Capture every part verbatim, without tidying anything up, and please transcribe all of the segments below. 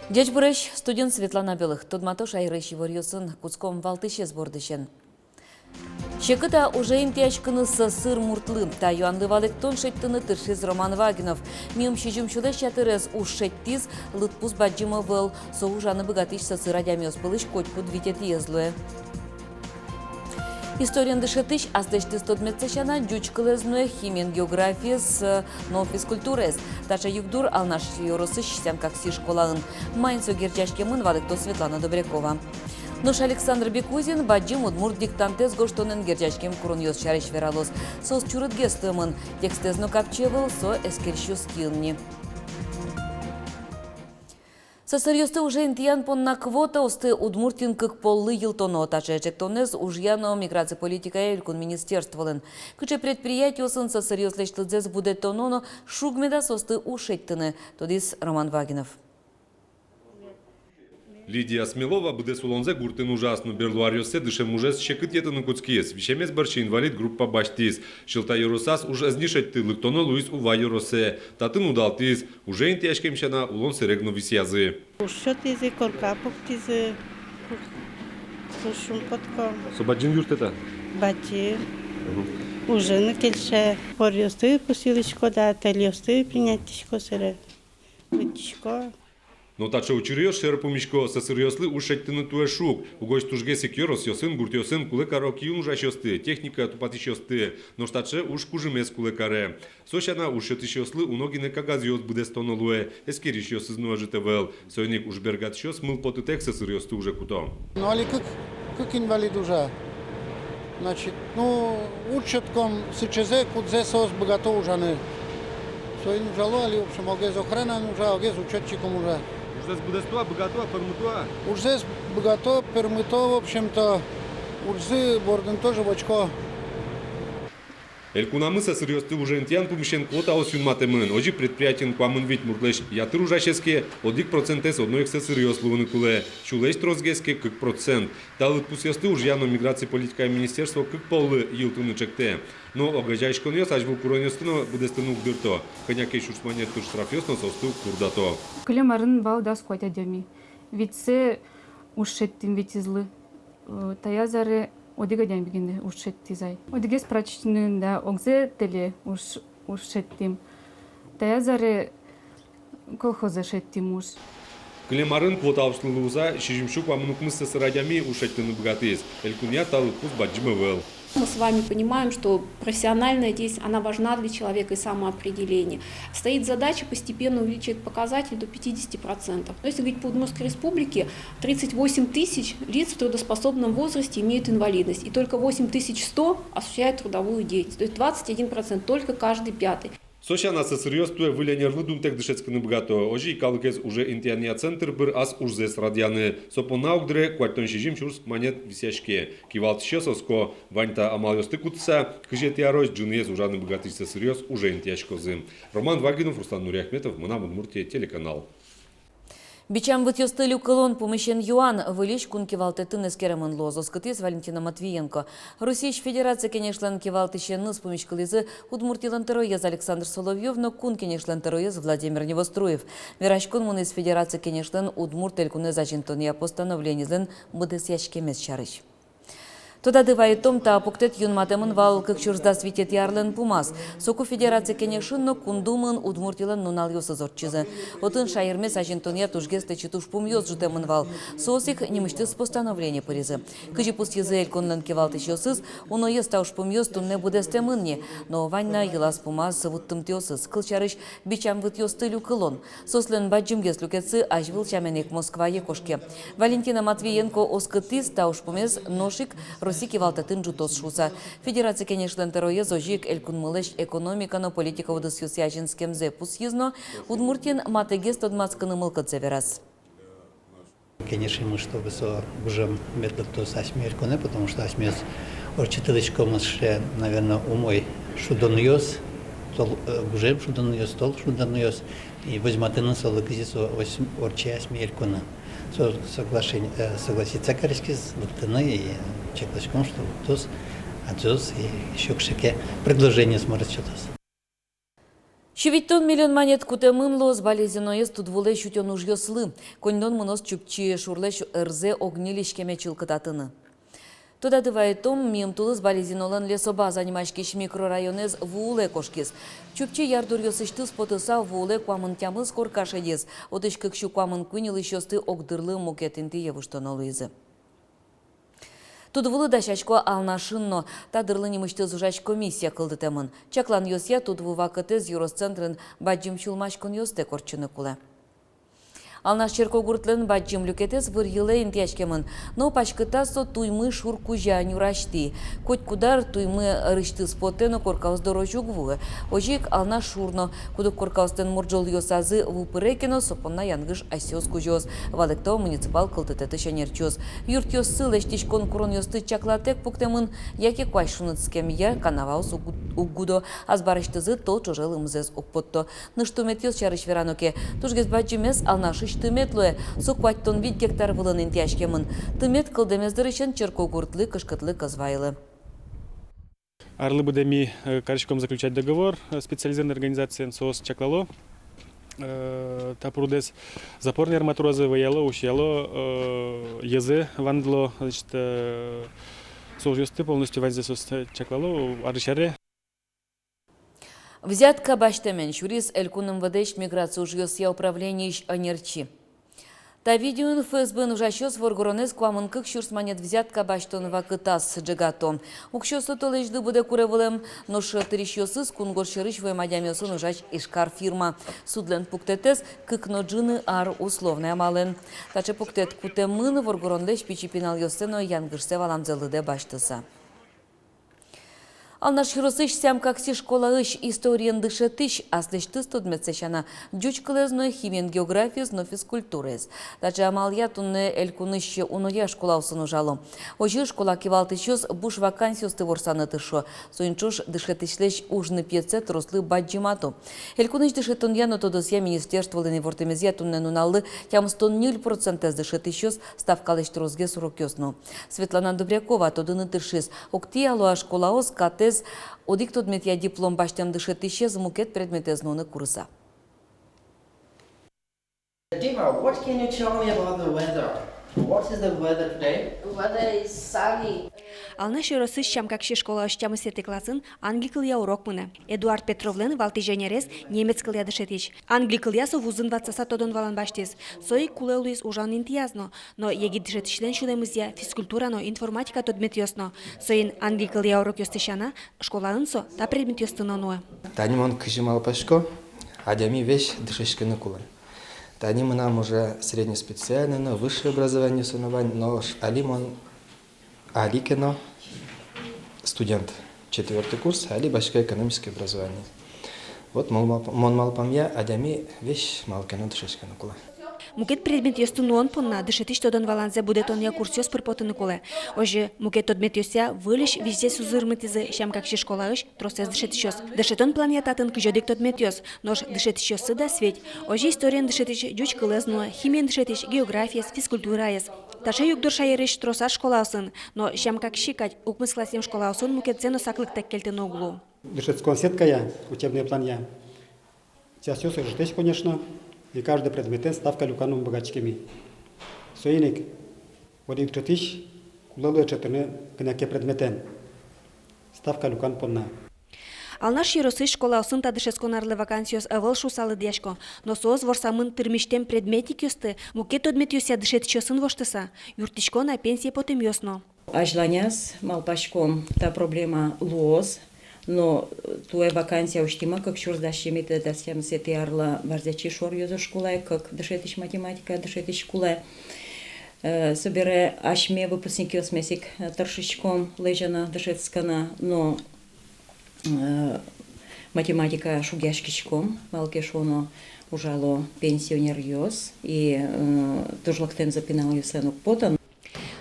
Ӟечбуресь! Студиын Светлана Белых. Тодмато шаерысь иворъёсын. Кутском валтӥсез бордысен. Секыт-а уже интыяськыны сӧсыр муртлы? Та юанлы валэктон шедьтыны тыршиз Роман Вагинов. Миым сизьым сюлэсь ятырез уж шедьтӥз, лыдпус бадӟым ӧвӧл, со ужаны быгатӥсь сӧсыр адямиос пӧлысь котькуд витетӥез луэ. Историен дышетӥсь аслэсьтыз тодметсэ сяна ӟуч кылэз нуэ, химиен географиез, э, но физкультураез. Таӵе югдур Алнаш ёросысь Сям-Какси школаын. Маин со герӟаськемын, валэктоз Светлана Добрякова. Нош Александр Бекузин бадӟым удмурт диктантэз гожтонэн герӟаськем куронъёс сярысь вералоз. Соос чурытгес луэмын, текстэз но капчи ӧвӧл, со эскерисьёс киын ни. Сӧсыръёсты уже интыян понна квотаосты Удмуртиын кык поллы йылтоно. Таӵе ӵектонэз ужъя но миграци политикая элькун министерстволэн. Кыӵе предприятиосын сӧсыръёслэсь лыдзэс будэтоно но шуг меда соосты уж шедьтыны, тодӥз Роман Вагинов. Лидия Смелова быдэс улонзэ гуртын ужаз, но берло аръёссэ дышем ужез секыт йӧтыны кутскиз. Висемез бӧрсьы инвалид группа басьтӥз. Сьӧлта ёросаз уж ӧз ни шедьты, лыктоно луиз Ува ёросэ. Татын удалтӥз. Уже интыяськем сяна, улон сэрег но висъязы. Уж сётӥзы, корка пуктӥзы. Туж шумпотӥсько. Со бадӟым юрттэт-а? Бадӟым. Мгм. Ужаны кельше. Поръёсты пусйылӥсько да, тэльёсты пинятӥсько, сэре лыдӟисько. Но таӵе учыръёс шер пумисько: сӧсыръёслы уж шедьтыны туэ шуг. Угось тужгес ик ёросъёсын, гуртъёсын кулэ каро киын ужасьёсты, техника тупатӥсьёсты. Нош таӵе уж кужымез кулэ каре. Со сяна, уж сётӥсьёслы уно гинэ кагазъёс быдэстоно луэ, эскерисьёсыз но ӧжыт ӧвӧл. Соин ик уж бергатӥсьёс мылпотытэк сӧсыръёсты уже куто. Ну, али кык, кык инвалид ужа. Значит, ну, учкиськом сыӵезэ, кудзэ соос быгато ужаны. Соин ужало али, в общем, огез охранаын ужа, огез учётчиком ужа. Ужзэс быдэсто-а, быгато-а, пӧрмыто-а? Ужзэс быгато, пӧрмыто, в общем-то, ужзы бордын тоже вочко. Элькунамы сӧсыръёсты уже интыян пумысен квотаос юнматэмын. Озьы предприятиын куамын вить муртлэсь ятыр ужасез ке, одӥг процентэз одно ик сӧсыръёс луыны кулэ, сюлэсь тросгес ке, кык процент. Та лыдпусъёсты ужъя но миграци политикая министерство кык поллы йылтыны ӵектэ. Но огазеяськонъёс азьвыл куронъёсты но быдэстыны уг дырто. Кӧня ке сюрс манет тыр штрафъёс но соосты уг курдато. Кылем арын вал дас куать адями. Витьсэ уж шедьтӥм, витьызлы. Э, таяз аре одӥг адями гинэ уж шедьтӥз ай. Одӥгез прачечныйын да, огзэ тэле уж, уж шедьтӥм. Таяз аре колхозэ шедьтӥм уж. Кылем арын квотаослы луыса сизьым сю куамын укмыс сӧсыр адями уж шедьтыны быгатӥз. Элькунъя та лыдпус бадӟым ӧвӧл. Мы с вами понимаем, что профессиональная деятельность, она важна для человека и самоопределения. Стоит задача постепенно увеличивать показатель до пятидесяти процентов. Но если говорить по Удмуртской Республике, тридцать восемь тысяч лиц в трудоспособном возрасте имеют инвалидность, и только восемь тысяч сто осуществляют трудовую деятельность. То есть двадцать один процент, только каждый пятый. Со сяна, сӧсыръёс туэ выль ӧнерлы дунтэк дышетскыны быгато. Озьы ик калыкез уже интыянъя центр пыр ас ужзэс радъяны. Со понна огдыре куатьтон сизьым сюрс манет висъяське. Кивалтӥсьёс оско: вань та амалъёсты кутыса, кызетӥ арозь ӝыныез ужаны быгатӥсь сӧсыръёс уже интыяськозы. Роман Вагинов, Руслан Нуриахметов, «Мынам Удмуртие» телеканал. Бичам вытъёсты люкылон пумысен юан выльысь кун кивалтэтын эскеремын луоз, оскытӥз Валентина Матвиенко. Россиысь Федерация Кенешлэн кивалтӥсеныз пумиськылӥзы Удмуртилэн тӧроез Александр Соловьёв но Кун Кенешлэн тӧроез Владимир Невоструев. Вераськон мынӥз Федерация Кенешлэн Удмурт Элькунэз азинтонъя постановленизлэн быдэсъяськемез сярысь. Тодады вайытом, та пуктэт юнматэмын вал кык сюрс дас витетӥ арлэн пумаз. Соку Федерация Кенешын но Кун Думаын Удмуртилэн нуналъёсыз ортчизы. Отын шаермес азинтонъя тужгес лэчыт ужпумъёс ӝутэмын вал. Соос ик нимысьтыз постановление пыризы. Кызьы пусйизы элькунлэн кивалтӥсьёсыз, уноез та ужпумъёс туннэ быдэстэмын ни, но вань на йылаз-пумаз вуттымтэосыз. Кылсярысь, бичам вытъёсты люкылон. Соослэн бадӟымгес люкетсы азьвыл сямен ик Москвае кошке. Валентина Матвиенко оскытӥз, та ужпумез нош ик Россия кивалтэтын ӝутоз шуыса. Федерация Кенешлэн тӧроез озьы ик элькунмылэсь экономика но политика удысъёсъя азинскемзэ пусйиз но Удмуртиен матэгес тодматскыны мылкыдзэ вераз. Кенешимы, чтобы со гужем мед лыктоз асьме элькунэ, потому что асьмеос ортчытӥськомы сыӵе, наверно, умой шудонъёс, тол-, э, гужем шудонъёс, тол шудонъёс, и возьматыны солы, кызьы со ось-, ортче асьме элькунын. Со соглашен-, э, согласиться кариськиз лыктыны, и чакласьком, что лыктоз, адӟоз, и ещё кыӵе ке предложениос, может, сётоз. Сю витьтон миллион манет кутэмын луоз Балезиноез тудвулэсь утён ужъёслы. Коньдон мыноз Чупчи шурлэсь ӧрзэ огниль иськеме чылкытатыны. Тодады вайытом, миым тулыс Балезинолэн лесобаза нимаськись микрорайонэз ву улэ кошкиз. Чупчи ярдуръёсысьтыз потыса, ву улэ куамын тямыс корка шедиз, отысь кык сю куамын куинь улӥсьёсты огдырлы мукет интые выжтоно луизы. Тудвулы дасясько Алнашын но. Та дырлы нимысьтыз ужась комиссия кылдытэмын. Чакланъёсъя, тудву вакытэз ёрос центрын бадӟым сюлмаськонъёстэк ортчыны кулэ. Алнаш черкогуртлэн бадӟым люкетэз вырйылэ интыяськемын, но паськытаз со Туймы шур кузя нюрасьтӥ. Котькуд ар Туймы ӧрысьтыз потэ но, коркаос дорозь уг вуы. Озьы ик Алнаш шур но. Куд-ог коркаослэн мурӝолъёсазы ву пыре ке но, со понна янгыш асьсэос кузёос, валэкто муниципал кылдытэтысь ӧнерчиос. Юртъёссы лэсьтӥськон куронъёсты чаклатэк пуктэмын, яке куазь шунытскемъя канаваос уг, уг гудо, азбарысьтызы тол ӵоже лымызэс уг потто. Ныш тыметъёс сярысь верано ке, тужгес бадӟымез Алнашысь тымет луэ, со куатьтон вить гектар вылын интыяськемын. Тымет кылдэмез дырысен черкогуртлы кышкытлык ӧз вайылы. Арлы быдэ ми, э, кариськом заключать договор, э, специализированной организациен, соос чаклало, э, та прудэз, запорной арматуразэ вӧяло, усьяло, э, йӧзэ вандыло, значит, э, со ужъёсты полностью ваньзэ соос, э, чаклало, арысь аре. Взятка басьтэмен сюриз Элькун МВД-ысь миграция ужъёсъя управлениысь ӧнерчи. Та видеоын ФСБ-ын ужасьёс воргоронэз куамын кык сюрс манет взятка басьтон вакытаз ӝегато. Уксё со толэзьлы быдэ куре вылэм, нош тырисьёсыз кунгож сьӧрысь вуэм адямиосын ужась Ижкар фирма. Судлэн пуктэтэз — кык но ӝыны ар условной амалэн. Таӵе пуктэт кутэмын воргоронлэсь пичи пиналъёссэ но янгышсэ валамзэ лыдэ басьтыса. Алнаш ёросысь Сям-Какси школаысь историен дышетӥсь аслэсьтыз тодметсэ сяна ӟуч кылэз но, химиен географиез но, физкультураез. Таӵе амалъя туннэ элькунысь уноя школаосын ужало. Озьы школа кивалтӥсьёс буш вакансиосты ворсаны тыршо. Соин ӵош дышетӥсьлэсь уж ныпъетсэ трослы бадӟымато. Элькунысь дышетонъя но тодосъя министерстволэн ивортэмезъя, туннэ нуналлы тямыстон ньыль процентэз дышетӥсьёс ставкалэсь тросгес урокъёс нуо. Светлана Добрякова тодыны тыршиз: уг тӥяло-а школаос катэз одӥг тодметъя диплом басьтэм дышетӥсез мукет предметэз нуыны курыса. Dima, what can you tell me about the weather? What is the weather today? Weather is sunny. Алнаш ёросысь Сям-Какси школаысь тямысэтӥ классын англи кылъя урок мынэ. Эдуард Петровлэн валтӥсь ӧнерез — немец кылъя дышетӥсь. Англи кылъя со вузын ватсаса тодон-валан басьтӥз. Со ик кулэ луиз ужан интыяз но, но егит дышетӥсьлэн сюлэмызъя физкультура но информатика тодметъёс но. Соин англи кылъя урокъёсты сяна, школаын со та предметъёсты но нуэ. Тани мон кызьы малпасько, адями весь дышетскыны кулэ. Тани мынам уже среднеспециальной но, высшее образованиосы но вань, нош али мон али ке но студент, четвёртый курс, али басько экономическое образование. Вот мон малп-, мон малпамъя, адями весь малы ке но дышетскыны кулэ. Мукет предметъёсты нуон понна дышетӥсь тодон-валанзэ будэтонъя курсъёс пыр потыны кулэ. Озьы мукет тодметъёсъя выльысь визьзэс узырмытӥзы Сям-Какси школаысь тросэз дышетӥсьёс. Дышетон планъя татын кызь одӥг тодметъёс, нош дышетӥсьёссы дас вить. Озьы историен дышетӥсь ӟуч кылэз нуэ, химиен дышетӥсь географиез, физкультураез. Таӵе югдур шаерысь тросаз школаосын, но Сям-Какси кадь укмыс классъем школаосын мукетсэ но саклыктэк кельтыны уг лу. Дышетскон сеткая, учебной планъя, сясьёс ӧжытэсь, конечно, и каждый предметэн ставка люканы ум быгатӥське ми. Соин ик одӥг дышетӥсь кулэ луэ дышетыны кӧня ке предметэн ставка люкан понна. Алнаш ёросысь школаосын та дышетскон арлы вакансиос ӧвӧл шуыса лыдъясько, но соос ворсамын тырмисьтэм предметникъёсты мукет тодметъёсъя дышетӥсьёсын воштыса. Юрттӥсько на пенсие потэмъёс но. Азьланяз, малпаськом, та проблема луоз, но, э, туэ вакансия усьтӥмы кык сюрс дас сизьыметӥ-дас тямысэтӥ арлы. Варзячи шор ёзо школае кык дышетӥсь, математика дышетӥсь кулэ. Э, собере асьме выпускникъёсмес ик, э, тыршиськом лэзьыны, дышетскыны, но, э, математикая шугъяськиськом, малы ке шуоно ужало пенсионеръёс, и, э, туж лыктэмзы пиналъёслэн уг поты.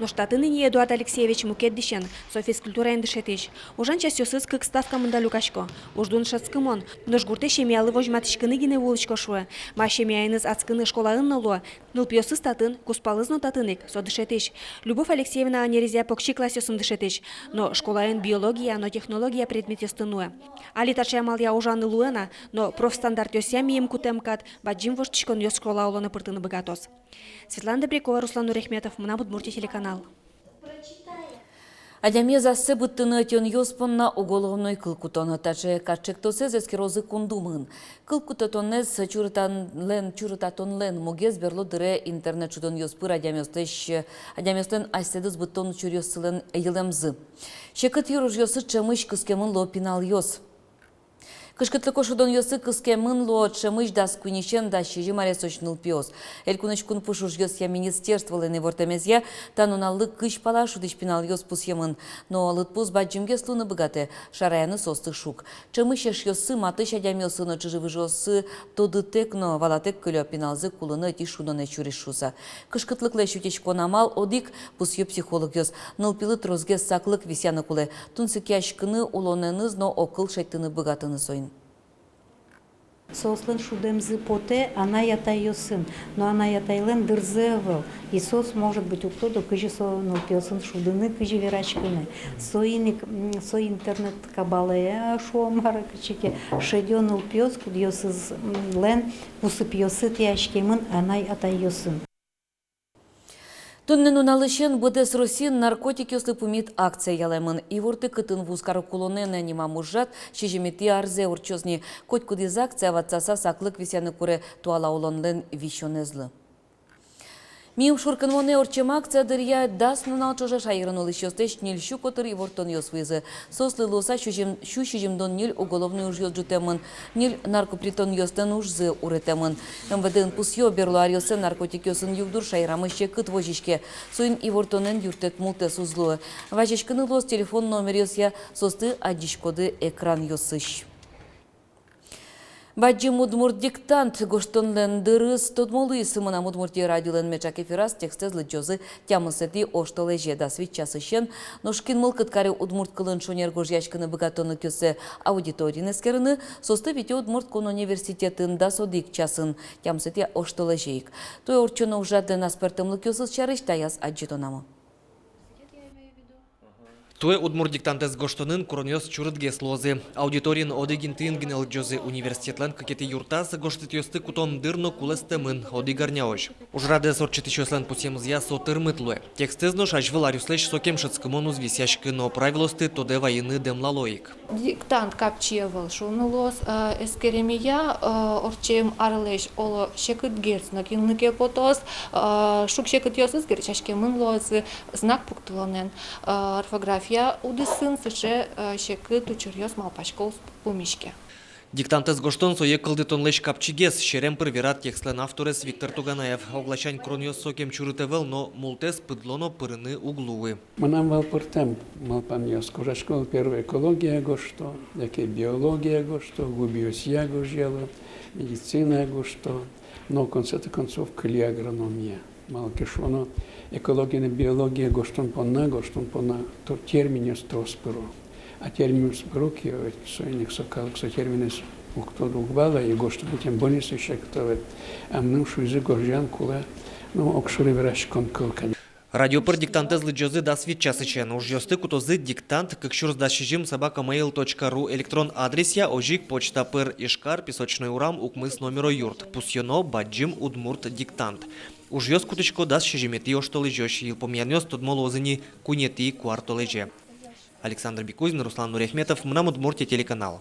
Нош татын ини Эдуард Алексеевич мукет дӥсен, со физкультураен дышетӥсь. Ужан часъёсыз кык ставка мында люкасько. Уждун дышетскымон, нош гуртэ семьялы возьматӥськыны гинэ вуылӥсько, шуэ. Ма семьяеныз адскыны школаын но луэ, Нылпиосыз татын, кузпалыз но татын ик, со дышетӥсь. Любовь Алексеевна ӧнерезъя покчи классъёсын дышетӥсь, но школаын биология но технология предметъёсты нуэ. Али таӵе амалъя ужаны луэ на, но профстандартъёсъя миым кутэм кат бадӟым воштӥськонъёс школа улонэ пыртыны быгатоз. Светлана Добрякова, Руслан Нурахметов, «Мынам Удмуртие» телеканал. Адямиез ассэ быдтыны ӧтёнъёс понна уголовной кыл кутон. Таӵе катчектосэз эскерозы Кун Думаын. Кыл кутэтонэз чурытанлэн, чурытатонлэн мугез берло дыре интернет шудонъёс пыр адямиослэсь, адямиослэн асьсэдыз быдтон учыръёссылэн йылэмзы. Секыт йыружъёсы ӵемысь кыскемын луо пиналъёс. Кышкытлыко шудонъёсы кыскемын луо ӵемысь дас куиньысен дас сизьым аресозь нылпиос. Элькунысь кунпуш ужъёсъя министерстволэн ивортэмезъя, та нуналлы кызь пала шудӥсь пиналъёс пусъемын. Но лыдпус бадӟымгес луыны быгатэ, шараяны соосты шуг. Ӵемысь эшъёссы, матысь адямиоссы но чыжы-выжыоссы тодытэк но валатэк кылё пиналзы кулыны ӧтись шудонэ сюриз шуыса. Кышкытлыклэсь утиськон амал одӥг, пусъё психологъёс. Нылпилы тросгес саклык висъяны кулэ. Тунсыкъяськыны улонэныз но огкыл шедьтыны быгатыны соин. Соослэн шудэмзы потэ анай-атайёсын, но анай-атайлэн дырзы ӧвӧл. И соос, может быть, уг тодо, кызьы со нылпиосын шудыны, кызьы вераськыны. Соин ик, м, со интернет кабалае, шуом, мар-а, кыӵе ке, шедё нылпиос, кудъёсыз, м, лэн кусыпъёссы тӥяськемын анай-атайёсын. Туннэ нуналысен быдэс Россиын наркотикъёслы пумит акция ялэмын. «Иворты, кытын вузкарок улонэ» нимо ужрад сизьыметӥ арзэ ортчоз ни. Котькудӥз акция ватсаса саклык висъяны куре туала улонлэн висёнэзлы. Миым шуркынмонэ ортчем акция дыръя дас нунал ӵоже шаерын улӥсьёслэсь ньыль сю котыр ивортонъёс вуизы. Соослы луыса сю сизьым-, сю сизьымдон ньыль уголовной ужъёс ӝутэмын, ньыль наркопритонъёслэн ужзы уретэмын. МВД-ын пусъё, берло аръёсы наркотикъёсын югдур шаерамы секыт возиське. Соин ивортонэн юрттэт мултэс уз луы. Вазиськыны луоз телефон номеръёсъя, соосты адӟиськоды экранъёсысь. Бадӟым удмурт диктант гожтонлэн дырыз тодмо луиз. «Мынам Удмуртие» радиолэн меӵак эфираз текстэз лыдӟозы тямысэтӥ оштолэзе дас вить часысен. Нош кин мылкыд каре удмурт кылын шонер гожъяськыны быгатонлыкъёссэ аудиториын эскерыны, соосты витё Удмурт кун университетын дас одӥг часын, тямысэтӥ оштолэзе ик. Туэ ортчоно ужрадлэн аспӧртэмлыкъёсыз сярысь таяз адӟытонамы. Туэ удмурт диктантэз гожтонын куронъёс чурытгес луозы. Аудиториын одӥг интыын гинэ лыдӟозы: университетлэн кыкетӥ юртаз гожтэтъёсты кутон дыр но кулэстэмын, одӥг арняозь. Ужрадэз ортчытӥсьёслэн пусъемзыя, со тырмыт луэ. Текстэз нош азьвыл аръёслэсь сокем шӧдскымон уз висъяськы, но правилоосты тодэ вайыны дэмлало ик. Диктант капчи ӧвӧл шуыны луоз, э, эскеремъя, э, ортчем арлэсь оло секытгес но кинлы ке потоз, э, шуг-секытъёсыз герӟаськемын луозы знак пуктылонэн, э, орфография удысын сыӵе, э, секыт учыръёс, малпасько, уз пумиське. Диктантэз гожтон — сое кылдытонлэсь капчигес. Серем пыр вера текстлэн авторез Виктор Туганаев. Огласянь, куронъёс сокем чурыт ӧвӧл, но мултэс пыдло но пырыны уг луы. Мынам вал пӧртэм малпанъёс. Кожасько вал первой экология гожто, яке биология гожто, губиосъя гожъяло, медицина гожто, но в конце-то концов кыли агрономия. Малы ке шуоно, экология но биология гожтон понна, гожтон понна то терминъёс трос пыро. А терминъёс пыро ке, ведь соин ик со калык со терминэз уг тодо, уг вала, и гожтыны тем более со секыт ӧвӧл. А мыным шуизы, гожъян кулэ, ну, огшоры вераськон кыл, конечно. Радио пыр диктантэз лыдӟозы дас вить часысен. Ужъёсты кутозы диктант кык сюрс дас сизьым собака mail точка ру электрон адресъя, озьы ик почта пыр: Ижкар, Песочной урам, укмыс номеро юрт. Пусъёно: «Бадӟым удмурт диктант». Ужъёс кутӥсько дас сизьыметӥ оштолэзёзь, йылпумъянъёс тодмо луозы ни куинетӥ куартолэзе. Александр Бекузин, Руслан Нуряхметов, «Мынам Удмуртие» телеканал.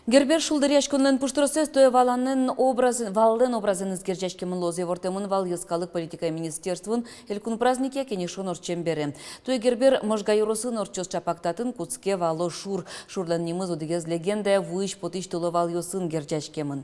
Гербер шулдыръяськонлэн пуштросэз туэ валанэн образ-, валлэн образэныз герӟаськемын луоз, ивортэмын вал йӧскалык политикая министерствоын элькун праздникъя кенешон ортчем бере. Туэ Гербер Можга ёросын ортчоз. Чапак татын кутске вало шур. Шурлэн нимыз одӥгез легендая вуись-потӥсь тыло валъёсын герӟаськемын.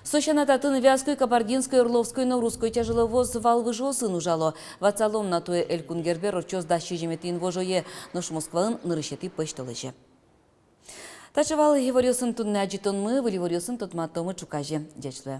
Со сяна, татын Вятской, Кабардинской, Орловской но Русской тяжеловоз вал выжыосын ужало. Ватсалом на, туэ элькун Гербер ортчоз дас сизьыметӥ инвожое, нош Москваын — нырысетӥ пӧсьтолэзе. Таӵе вал иворъёсын туннэ адӟытонмы. Выль иворъёсын тодматомы ӵуказе. Ӟеч луэ.